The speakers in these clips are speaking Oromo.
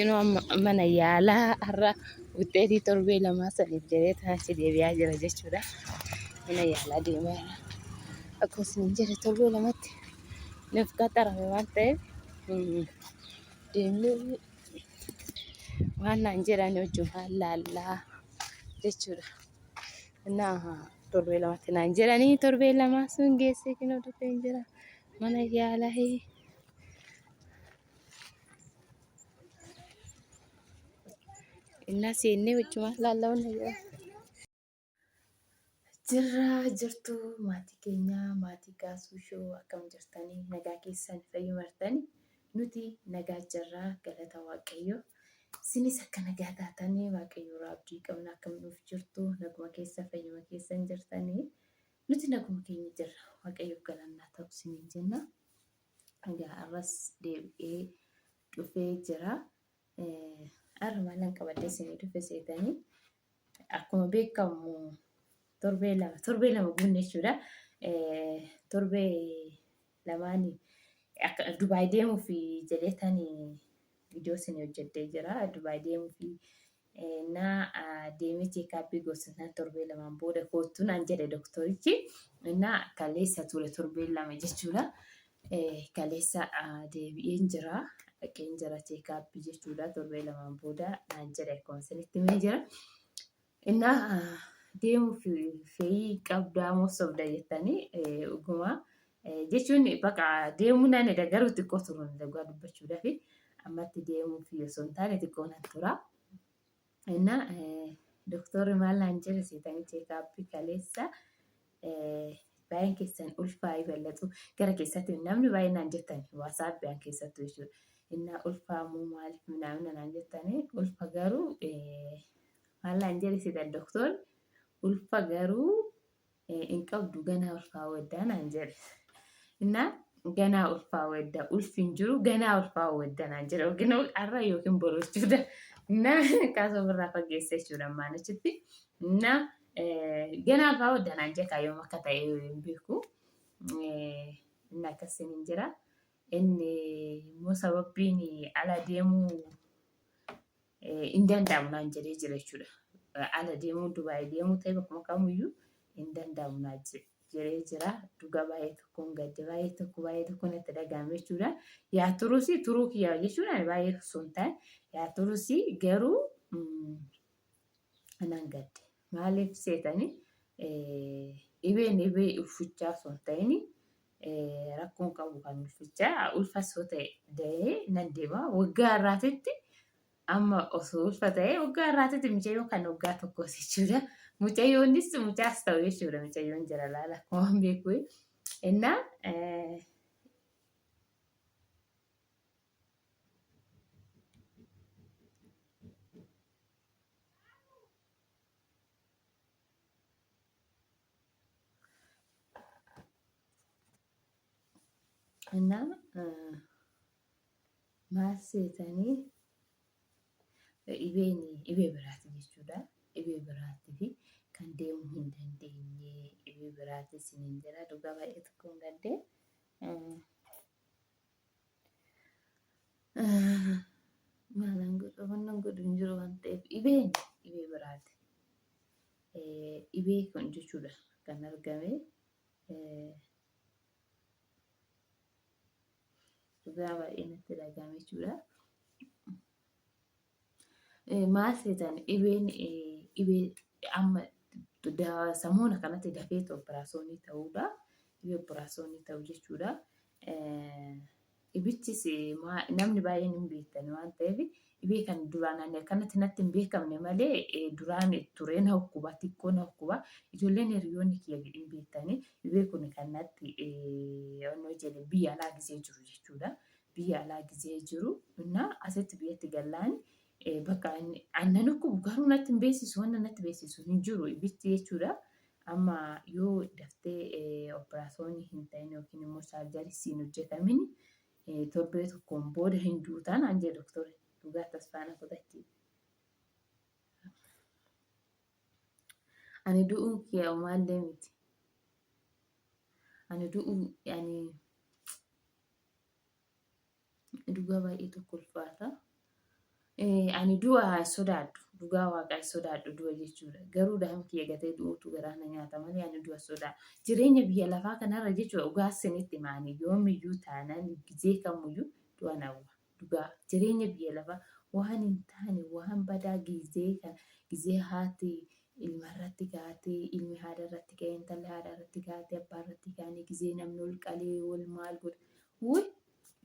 Kinoo amma mana yaalaa har'a wuxxeetii torbee lamaa saniif jedhee achi deebi'aa jira jechuudha. Mana yaalaa deemaa jira. Akkuma isiniin jedhe torbee lamatti nuuf qaxarame waan ta'eef deemnee waan naan jedhan hojjumaan laallaa jechuudha. Innaa torbee lamatti naan jedhanii torbee lamaa sun geessee kinoo dhufeen jira mana yaalaa. Innaa seennee wajjumaan laallaa wanna jedhan. Jirra jirtu maatii keenya maatii Gaasuu Shoo akkam jirtanii nagaa keessan fayyu martanii nuti nagaa jirra galata Waaqayyo. Isinis akka nagaa taatanii Waaqayyo irraa abdii qabna akkam nuuf jirtu naguma keessa fayyuma keessan jirtanii nuti naguma keenya jirra Waaqayyoof galannaa ta'u isiniin jenna. Egaa har'as deebi'ee dhufee jira. Har'a maalan qabadhee isinii dhufe seetanii akkuma beekamu torbee lama guunne jechuudha. Torbee lamaanii akka Dubaay deemuuf jedheetani viidiyoo isinii hojjedhee jira. Dubaay deemuuf naa deemee check-up goosisan torbee lamaan booda koottu naan jedhe doktorichi. Innaa kaleessa ture torbee lama jechuudha. Kaleessa deebi'een jira. Dhaqeen jira check-up jechuudha. Torbee lamaan booda naan jedhe akkuma isinitti himee jira. Innaa deemuuf fe'ii qabdaa moo sobda jettanii dhuguma jechuun baqa deemuu nan eda garuu xiqqoo turuun dhugaa dubbachuudhaaf ammatti deemuuf osoo hin taane xiqqoo nan tura. Innaa doktorri maal naan jedhe seetanii check-up kaleessa baay'een keessan ulfaa'ii bal'atu gara keessatti namni baay'een naan jettan WhatsAppiyaan keessattuu jechuudha. Innaa ulfaamuu maaliif minaamina naan jettanii ulfa garuu maal naan jedhe seetan doktorri ulfa garuu hin qabdu ganaa ulfaa'uu eddaa naan jedhe. Innaa ganaa ulfaa'uu eddaa ulfi hin jiru ganaa ulfaa'uu eddaa naan jedhe yookiin har'a yookiin boru jechuudha. Innaa kaasoo ofirraa fageessa jechuudha ammaan achitti. Innaa ganaa ulfaa'uu eddaa naan jedhe kaayyoom akka ta'e hin beeku. Inni akkasiin hin jira. Inni immoo sababbiin ala deemuu hin danda'amu naan jedhee jira jechuudha. Ala deemuu Dubaay deemuu ta'e bakkuma kamiyyuu hin danda'amu naan jedhee jira. Dhugaa baay'ee tokkoon gadde baay'ee tokko baay'ee tokko natti dhaga'ame jechuudha. Yaa turusi turuu kiyya jechuudha baay'ee osoo hin taane yaa turusi garuu nan gadde. Maaliif seetanii dhibeen dhibee ulfichaa osoo hin ta'in rakkoon qabu kan ulfichaa ulfas yoo ta'e da'ee nan deema. Waggaa har'aatitti amma osoo ulfa ta'e waggaa har'aatitti mucayyoo kan waggaa tokkoos jechuudha. Mucayyoonis mucaas ta'u jechuudha mucayyoon jira laala akkuma beeku. Innaa Innaa maal seetanii dhibeen dhibee biraati jechuudha. Dhibee biraatti fi kan deemuu hin dandeenye dhibee biraati isiniin jedha. Dhugaa baay'ee tokkoon gaddee. Maalan godha wannan godhu hin jiru waan ta'eef dhibeen dhibee biraati. Dhibee kun jechuudha kan argame. Dhugaa baay'ee natti dhagahame jechuudha. Maal seetan dhibeen dhibee amma samoona kanatti dafee operaasyoonii ta'uudha. Dhibee operaasyoonii ta'u jechuudha. Dhibichis namni baay'een hin beektan waan ta'eef dhibee kan duraan ani akkanatti natti hin beekamne malee duraan turee na hukkuba xiqqoo na hukkuba ijoolleen hiriyoonni kiyya hin beektani dhibee kun kan natti onnoo jedhe biyya alaa gisee jiru jechuudha. Biyya alaa gisee jiru innaa asitti biyyatti gallaan bakka annan hukkubu garuu natti hin beeksisu wanna natti beeksisu hin jiru dhibichi jechuudha. Amma yoo daftee operaasyoonii hin ta'in yookiin immoo saarjarii siin hojjetamin torbee tokkoon booda hin duutaa naan jedhe doktorri. Dhugaa tasfaa na kutachiise. Ani du'uun kiyya homaallee miti. Ani du'uu ani dhugaa baay'ee tokko ulfaata. Ani du'a hin sodaadhu. Dhugaa waaqaa hin sodaadhu du'a jechuudha. Garuu daa'ima kiyya gatee du'uutu garaa na nyaata malee ani du'a sodaa. Jireenya biyya lafaa kanarra jechuudha dhugaa isinitti himaanii yoomiyyuu taanaan gizee kamuyyuu du'a na hawwa. Dhugaa jireenya biyya lafaa waan hin taane waan badaa gizee kana gizee haati ilma irratti kaatee ilmi haadha irratti ka'ee intalli haadha irratti kaatee abbaa irratti kaanii gizee namni ol qalee wal maal godha. Wuy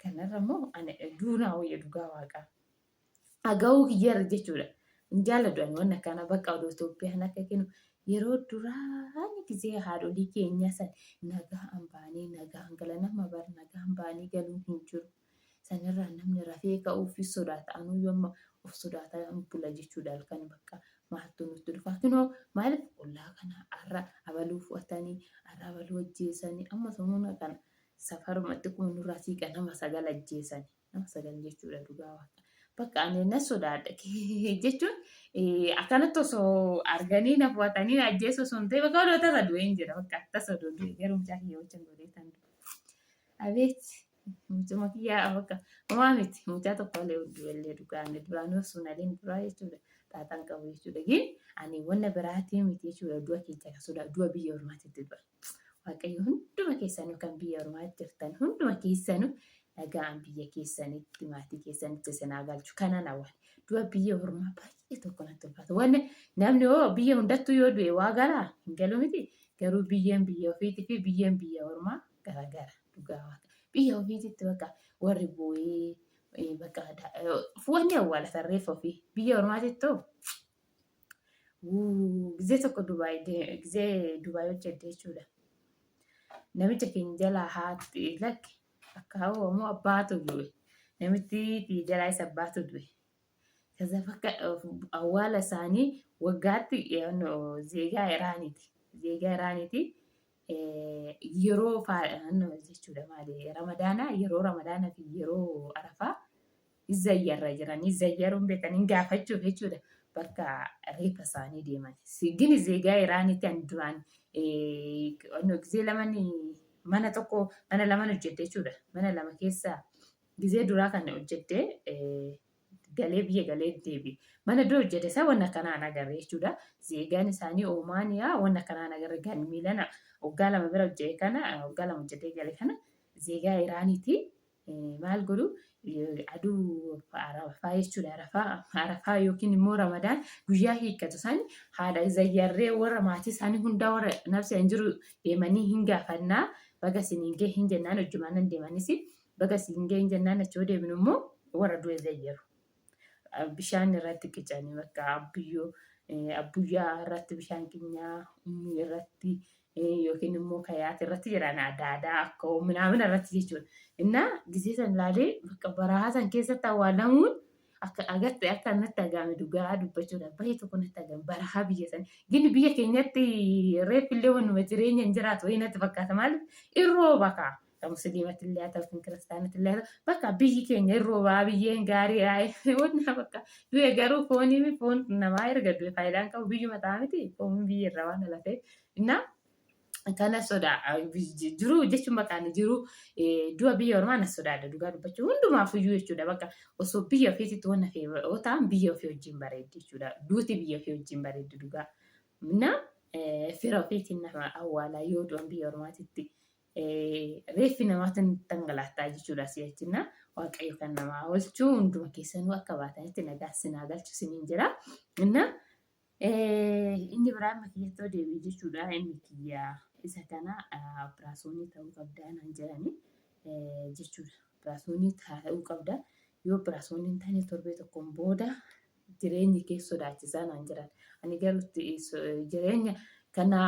kanarra immoo ani duunaa wayya dhugaa waaqaa. Aga'uu kiyyarra jechuudha. Hin jaalladhu ani waan akkanaa bakka odoo Itoophiyaan akka kennu yeroo duraanii gizee haadholii keenyaa san nagaan baanee nagaan gala nama bar nagaan baanii galuun hin jiru. Sanirraa namni rafee ka'uuf sodaata. Anuu amma of sodaataa bula jechuudha halkan bakka maaltu nutti dhufa. Kunoo maaliif ollaa kana har'a abaluu fudhatanii har'a abaluu ajjeesanii amma samuuna kana safarumatti kun nurraa siiqa nama sagal ajjeesanii. Nama sagal jechuudha dhugaa waaqa. Bakka ani na sodaadha jechuun akkanatti osoo arganii na fudhatanii na ajjeesuu osoo hin ta'e bakka odoo tasa du'ee hin jira bakka tasa odoo du'e garuu mucaa kiyya wajjin godhee tan du'e. Abeet mucuma kiyyaa bakka homaa miti mucaa tokko illee du'ellee dhugaa ani duraanuu osoo naliin duraa jechuudha xaaxaan qabu jechuudha. Gin ani wanna biraatii miti jechuudha du'a keessa kan sodaa du'a biyya ormaatitti du'a. Waaqayyo hunduma keessanuu kan biyya ormaa jirtan hunduma keessanuu nagaan biyya keessanitti maatii keessanitti isin haa galchu. Kanan hawwan. Du'a biyya ormaa baay'ee tokko natti ulfaata. Wanni namni hoo biyya hundattuu yoo du'e waa galaa hin galu miti. Garuu biyyeen biyya ofiitii fi biyyeen biyya ormaa garagara. Dhugaa waaqa. Biyya ofiititti bakka warri boo'ee bakka wanni awwaalatan reeffa ofii. Biyya ormaatitti hoo Gizee tokko Dubaay gizee Dubaay hojjedhe jechuudha. Namicha keenya jalaa haati lakki akka hawwamu abbaatu du'e. Namitti jalaa isa abbaatu du'e. Kaza bakka awwaala isaanii waggaatti zeegaa Iraaniiti. Zeegaa Iraaniiti. Yeroo jechuudha maali ramadaana yeroo ramadaana fi yeroo arafaa zayyarra jiranii zayyaruun beekanii gaafachuuf jechuudha bakka reeffa isaanii deeman. Gini zeegaa Iraanitti ani duraan gizee laman mana tokko mana laman hojjedhe jechuudha. Mana lama keessa gizee duraa kan hojjedhe galee biyya galee deebi'e. Mana dura hojjete isaa wanna akkanaa agarre jechuudha. Zeegaan isaanii Oomaaniyaa wanna akkanaa agarre gan miilana waggaa lama bira hojjete kana waggaa lama hojjetee gale kana zeegaa Iraaniiti. Maal godhu aduu arafaa jechuudha. Arafaa arafaa yookiin immoo ramadaan guyyaa hiikkatu san haadha zayyarree warra maatii isaanii hundaa warra nafsi hin jiru deemanii hin gaafannaa baga isiniin ga'e hin jennaan hojjumaan nan deemanis baga isiniin ga'e hin jennaan achi yoo deebinu immoo warra du'e zayyaru. Bishaan irratti qicanii bakka abbiyyoo abbuyyaa irratti bishaan qinyaa ummii irratti yookiin immoo kayaat irratti jedhan adaadaa akka minaamina irratti jechuudha. Innaa gisee san ilaalee bakka barahaa san keessatti awwaalamuun akka agatti akka natti agame dhugaa dubbachuudha. Baay'ee tokko natti agame barahaa biyya san. Gini biyya keenyatti reeffillee wanuma jireenya hin jiraatu wayii natti fakkaata maaliif irroo bakaa. Kan musliimatti illee haa ta'u kan kiristaanatti illee haa ta'u bakka biyyi keenya hin roobaa biyyeen gaarii wanna bakka du'e garuu foonii fi foon namaa erga du'e faayidaan qabu biyyuma ta'a miti foon biyya irraa waan dhalatee innaa kana sodaa jiru jechuun bakka ani jiru du'a biyya ormaa na sodaadha dhugaa dubbachuu hundumaaf iyyuu jechuudha bakka osoo biyya ofiititti wanna fe'e yoo ta'an biyya ofii wajjin bareeddi jechuudha duuti biyya ofii wajjin bareeddi dhugaa na fira ofiitiin nama awwaalaa yoo du'an biyya ormaatitti reeffi namaatiin dhangalaattaa jechuudha asii achinna waaqayyo kan namaa oolchu hunduma keessanuu akka baatanitti nagaa sinaa galchu siniin jira. Inna inni biraa amma kiyyatti yoo deebi'e jechuudha inni kiyya isa kana opiraasiyoonii ta'uu qabdaa naan jedhani jechuudha. Opiraasiyoonii ta'uu qabda yoo opiraasiyoonii hin taane torbee tokkoon booda jireenyi kee sodaachisaa naan jedhan. Ani garuu jireenya kana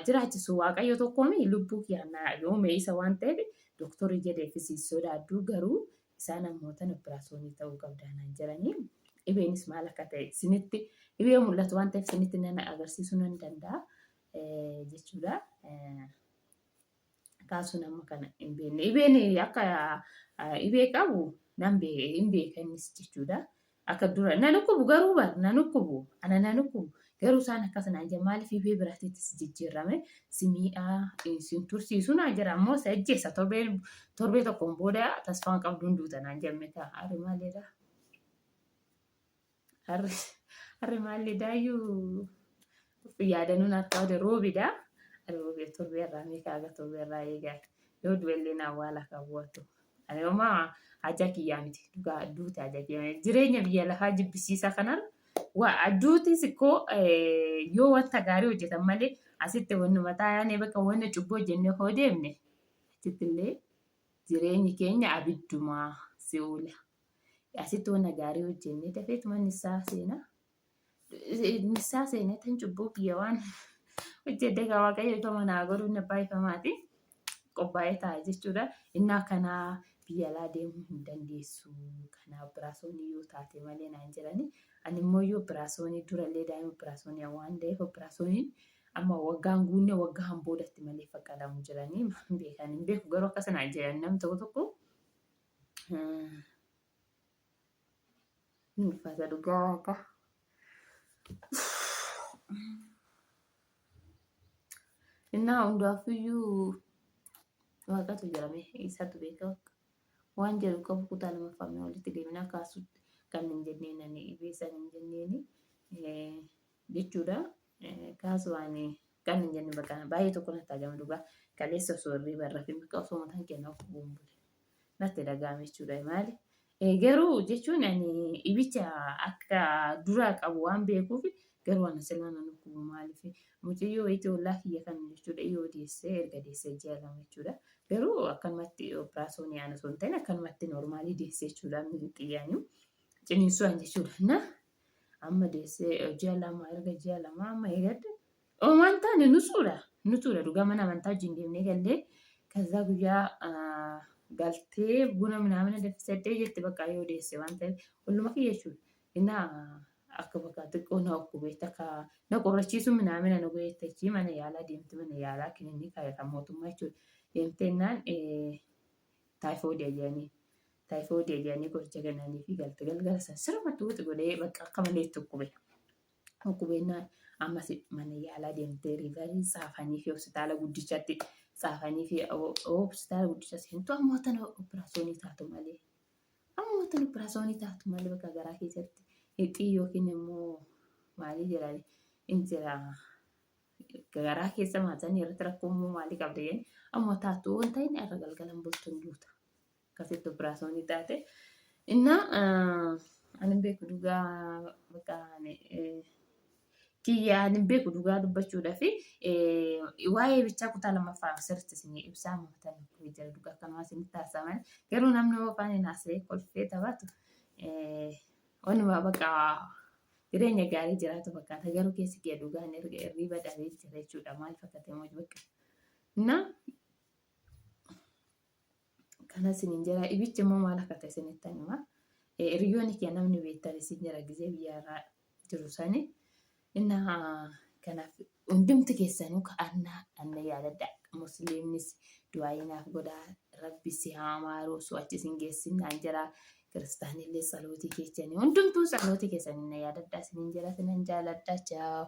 jiraachisu Waaqayyo tokkoomi lubbuu kiyya na uume isa waan ta'eef doktorri jedheefis hin sodaadhu garuu isaan ammootan opiraasiyoonii ta'uu qabdaa naan jedhanii dhibeenis maal akka ta'e isinitti dhibee mul'atu waan ta'eef isinitti nan agarsiisuu nan danda'a jechuudha. Kaasuun amma kana hin beekne. Dhibeen akka dhibee qabu nan hin beeka innis jechuudha. Akka dura nan dhukkubu garuu bar nan dhukkubu ana nan dhukkubu garuu isaan akkas naan jedhan maaliif dhibee biraatitti si jijjiirame si miidhaa si tursiisu naan jedhan ammoo si ajjeesa torbee torbee tokkoon booda tasfaan qabduun duuta naan jedhame ta'a ari maaliidha. Harri harri maalli daayyuu yaadannoon harkaa wada roobidha. Roobi torbee irraa meeqa haga torbee irraa eegaa yoo du'ellee na awwaala kan bu'atu. Ani homaa hajaa kiyyaa miti dhugaa duuti hajaa kiyyaa miti. Jireenya biyya lafaa jibbisiisaa kanarra waa duutis ikkoo yoo wanta gaarii hojjetan malee asitti wanni mataa yaanee bakka wanna cubbuu hojjennee hoo deemne achitti illee jireenyi keenya abiddumaa si'uula. Asitti wanna gaarii hojjennee dafeetuma nissaa seenaa. Nissaa seenee tan cubbuu kiyya waan hojjedhe egaa waaqayyo ifama naa godhu inni abbaa ifamaati. Qophaa'ee ta'a jechuudha. Innaa kanaa biyya alaa deemuu hin dandeessu. Kanaaf opiraasoonii yoo taate malee naan jedhani. Ani immoo yoo opiraasoonii durallee daa'ima opiraasoonii waan ta'eef opiraasooniin amma waggaan guunne waggaan boodatti malee faqqadamu jedhanii beekan hin beeku garuu akkasa naan jedhan nam tokko tokko. Ni ulfaata dhugaa waaqa. Innaa hundaafiyyuu waaqatu jedhame isatu beeka waaqa. Waan jedhu qabu kutaa lammaffaa mee walitti deemnaa kaasutti kan hin jenneen ani beesan hin jenneeni jechuudha. Kaasu waan kan hin jenne bakka baay'ee tokko natti hagama dhugaa kaleessa osoo hirriiba irra fi bakka osoo mataan keenya of bu'uun bule. Natti dhaga'ame jechuudha maali. Garuu jechuun ani ibicha akka duraa qabu waan beekuuf garuu ana silaa nan dhukkubu maaliif mucayyoo wayitii ollaa kiyya kan jechuudha yoo deessee erga deessee ji'a 2 jechuudha. Garuu akkanumatti opiraasoonii ana osoo hin ta'in akkanumatti noormaalii deessee jechuudha xiyyaanii ciniinsuudhaan jechuudha. Na amma deessee ji'a 2 erga ji'a 2 amma eegadde waan taane nutsuudha nutsuudha dhugaa mana amantaa wajjin deemnee gallee kazaa guyyaa galtee buna minaamina danfisadhee jette bakka yoo deesse waan ta'eef olluma kiyya jechuudha. Innaa akka bakka xiqqoo na dhukkubee takka na qorrachiisu minaamina na godhee achi mana yaalaa deemte mana yaalaa kilinika kan mootummaa jechuudha. Deemtee innaan taayifoodii jedhanii taayifoodii jedhanii qoricha kennanii fi galte galgala san sirumatti wuxi godhee bakka akka malee itti dhukkube. Dhukkubeenna ammas mana yaalaa deemtee riivarii tsaafanii fi hospitaala guddichatti tsaafanii fi hospitaala guddicha seentu ammoo tana opiraasiyoonii taatu malee. Ammoo tana opiraasiyoonii taatu malee bakka garaa keessatti hixii yookiin immoo maalii jedhani hin jira. Garaa keessa maatanii irratti rakkoo immoo maalii qabda jedhani ammoo taatu waan ta'in irra galgalan bultuun duuta. Akkasitti opiraasiyoonii taate. Innaa ani hin beeku dhugaa bakka ani kiyya ani hin beeku dhugaa dubbachuudhaaf waa'ee bichaa kutaa lammaffaa sirriitti isin ibsaa mataan jira dhugaa akkanumaa isinitti haasaman garuu namni yoo afaan hin haasa'e kolfee taphatu wanuma bakka jireenya gaarii jiraatu fakkaata garuu keessi kiyya dhugaan erga irriiba dhabee jira jechuudha maal fakkaate moo bakka. Innaa Kana isiniin jira. Ibichi immoo maal akka ta'e isinittan hima. Hiriyoonni kiyya namni beektan isin jira gizee biyya irraa jiru sani. Inna kanaaf hundumti keessanuu ka'annaa anna yaadadha. Musliimnis du'aayii naaf godhaa. Rabbi si haa maaru osoo achi isin geessin naan jira. Kiristaanillee tsalootii keessanii hundumtuu tsalootii keessanii na yaadadha isiniin jira isinan jaaladha. Chaaw.